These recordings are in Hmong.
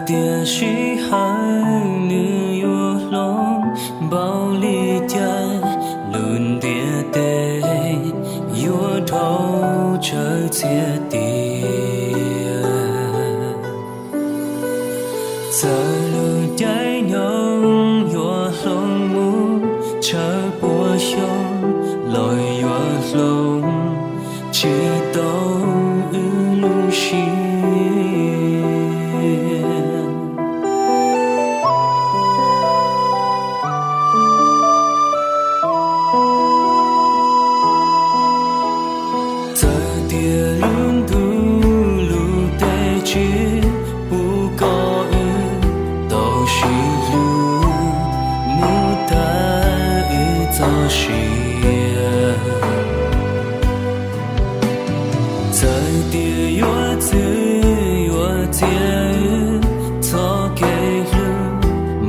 Tiam sis hawm nws yuav hloov npaum li cas, lub ntiaj teb yuav dhau tsawv txias tias. Txawm lub caij nyoog yuav hloov mus tsawg puas xyoo los yuav hloov tsis tau wb lub siab. Txawm tias lub ntuj lub teb tsis pub kom wb tau sib hlub mus tag wb txoj sia. Txawm tias yuav txwv yuav txiav wb txoj kev hlub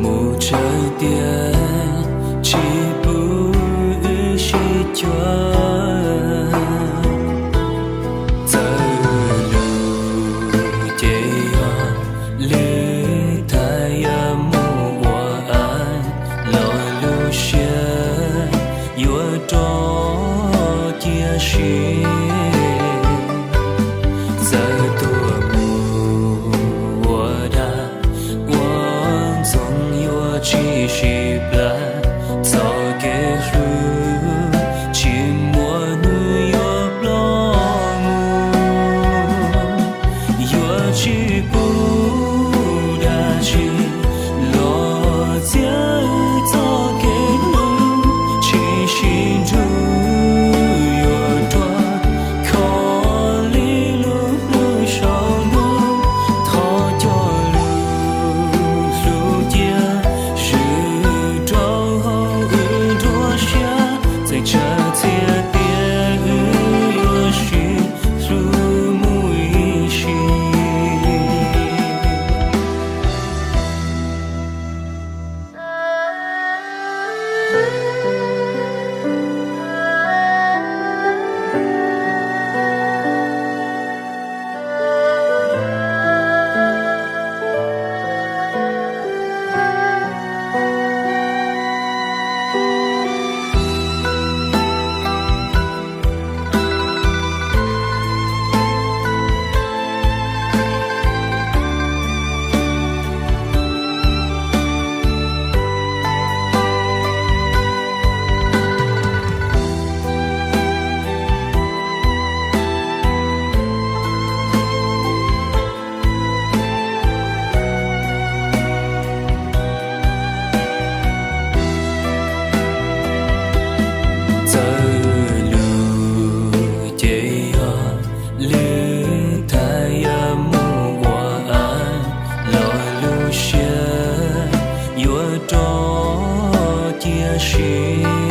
mus tsawg tias tsis pub wb sib cuag. Txawm lub ces yog lwm thav yam mus ua av los lub siab yuav rov cia siab. Txawm tuag mus ua dag ua ntxoov yuav tsis sib plam, txoj kev hlub tsis muaj hnub yuav ploj mus. Yuav tsis pub dab tsi los txiav wb txoj kev hlub, tsis sib nrug yuav ruam kho li lub hnub saum ntuj. Thov coj lub hlub cia swm rau hauv wb nruab siab, txawm tsawg txias tias wb yuav sib hlub mus ib sim. Txawm lub ces yog lwm thav yam mus ua av los lub siab yuav rov cia siab.